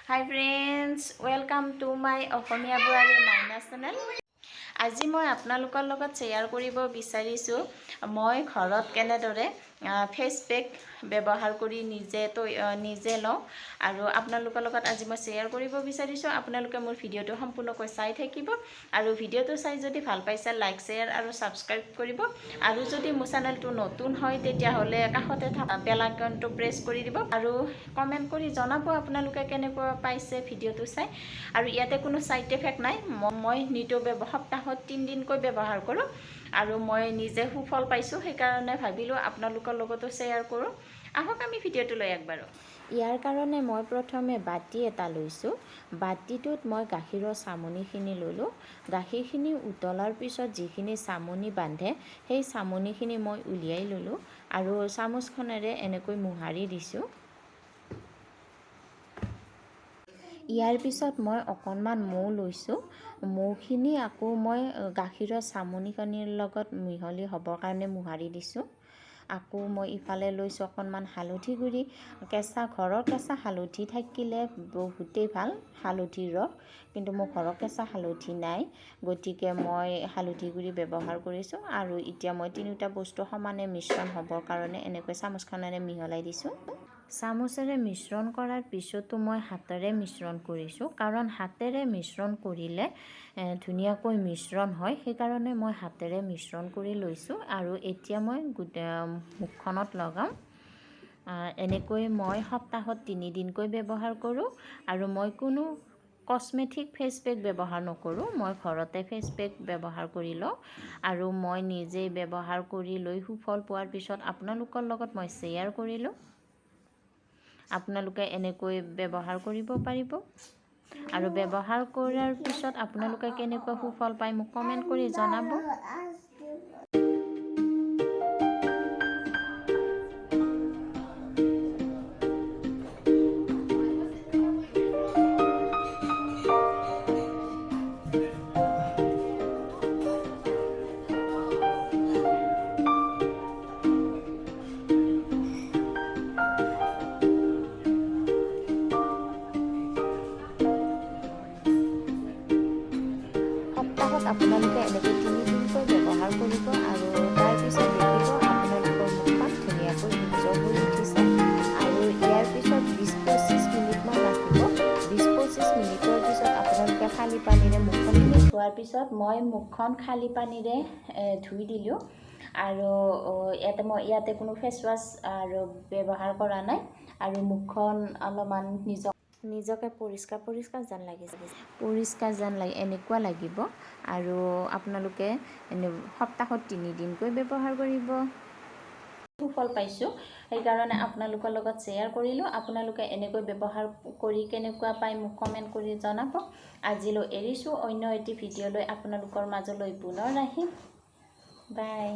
Hi friends, welcome to my Asomiya Boari Maina channel. আজি মই আপোনালোকৰ লগত শ্বেয়াৰ কৰিব বিচাৰিছোঁ, মই ঘৰত কেনেদৰে ফেচ পেক ব্যৱহাৰ কৰি নিজে লওঁ আৰু আপোনালোকৰ লগত আজি মই শ্বেয়াৰ কৰিব বিচাৰিছোঁ। আপোনালোকে মোৰ ভিডিঅ'টো সম্পূৰ্ণকৈ চাই থাকিব আৰু ভিডিঅ'টো চাই যদি ভাল পাইছে, লাইক, শ্বেয়াৰ আৰু ছাবস্ক্ৰাইব কৰিব। আৰু যদি মোৰ চেনেলটো নতুন হয়, তেতিয়াহ'লে কাষতে থকা বেল আইকনটো প্ৰেছ কৰি দিব আৰু কমেণ্ট কৰি জনাব আপোনালোকে কেনেকুৱা পাইছে ভিডিঅ'টো চাই। আৰু ইয়াতে কোনো ছাইড এফেক্ট নাই। মই নিতৌ সপ্তাহত 3 দিনকৈ ব্যৱহাৰ কৰোঁ আৰু মই নিজে সুফল পাইছোঁ, সেইকাৰণে ভাবিলোঁ আপোনালোকৰ লগতো শ্বেয়াৰ কৰোঁ। আহক, আমি ভিডিঅ'টো লৈ আগবাঢ়োঁ। ইয়াৰ কাৰণে মই প্ৰথমে বাতি এটা লৈছোঁ। বাতিটোত মই গাখীৰৰ চামনিখিনি ল'লোঁ। গাখীৰখিনি উতলাৰ পিছত যিখিনি চামনি বান্ধে, সেই চামনিখিনি মই উলিয়াই ল'লোঁ আৰু চামুচখনেৰে এনেকৈ মোহাৰি দিছোঁ। ইয়াৰ পিছত মই অকণমান মৌ লৈছোঁ। মৌখিনি আকৌ মই গাখীৰৰ চামনিখিনিৰ লগত মিহলি হ'বৰ কাৰণে মোহাৰি দিছোঁ। আকৌ মই ইফালে লৈছোঁ অকণমান হালধি গুড়ি। কেঁচা, ঘৰৰ কেঁচা হালধি থাকিলে বহুতেই ভাল, হালধিৰ ৰস। কিন্তু মোৰ ঘৰৰ কেঁচা হালধি নাই, গতিকে মই হালধি গুড়ি ব্যৱহাৰ কৰিছোঁ। আৰু এতিয়া মই তিনিওটা বস্তু সমানে মিশ্ৰণ হ'বৰ কাৰণে এনেকৈ চামুচখনেৰে মিহলাই দিছোঁ। চামুচেৰে মিশ্ৰণ কৰাৰ পিছতো মই হাতেৰে মিশ্ৰণ কৰিছোঁ, কাৰণ হাতেৰে মিশ্ৰণ কৰিলে ধুনীয়াকৈ মিশ্ৰণ হয়। সেইকাৰণে মই হাতেৰে মিশ্ৰণ কৰি লৈছোঁ আৰু এতিয়া মই গোটেই মুখখনত লগাম। এনেকৈ মই সপ্তাহত 3 দিনকৈ ব্যৱহাৰ কৰোঁ আৰু মই কোনো কছমেটিক ফেচ পেক ব্যৱহাৰ নকৰোঁ। মই ঘৰতে ফেচ পেক ব্যৱহাৰ কৰি লওঁ আৰু মই নিজেই ব্যৱহাৰ কৰি লৈ সুফল পোৱাৰ পিছত আপোনালোকৰ লগত মই শ্বেয়াৰ কৰিলোঁ। আপোনালোকে এনেকৈ ব্যৱহাৰ কৰিব পাৰিব আৰু ব্যৱহাৰ কৰাৰ পিছত আপোনালোকে কেনেকুৱা সুফল পায়, মোক কমেণ্ট কৰি জনাব। সপ্তাহত আপোনালোকে এনেকৈ 3 দিনকৈ ব্যৱহাৰ কৰিব আৰু তাৰপিছত দেখিব আপোনালোকৰ মুখখন ধুনীয়াকৈ উজ্জ্বল হৈ উঠিছে। আৰু ইয়াৰ পিছত 20-25 মিনিটমান ৰাখিব। 20-25 মিনিটৰ পিছত আপোনালোকে খালী পানীৰে মুখখন ধোৱাৰ পিছত মই মুখখন খালী পানীৰে ধুই দিলোঁ। আৰু ইয়াতে মই কোনো ফেচ ৱাছ আৰু ব্যৱহাৰ কৰা নাই। আৰু মুখখন অলপমান নিজকে পৰিষ্কাৰ পৰিষ্কাৰ যেন লাগিছে, পৰিষ্কাৰ যেন লাগে, এনেকুৱা লাগিব। আৰু আপোনালোকে সপ্তাহত 3 দিনকৈ ব্যৱহাৰ কৰিব। সুফল পাইছোঁ, সেইকাৰণে আপোনালোকৰ লগত শ্বেয়াৰ কৰিলোঁ। আপোনালোকে এনেকৈ ব্যৱহাৰ কৰি কেনেকুৱা পায়, মোক কমেণ্ট কৰি জনাব। আজিলৈ এৰিছোঁ। অন্য এটি ভিডিঅ'লৈ আপোনালোকৰ মাজলৈ পুনৰ আহিম। বাই।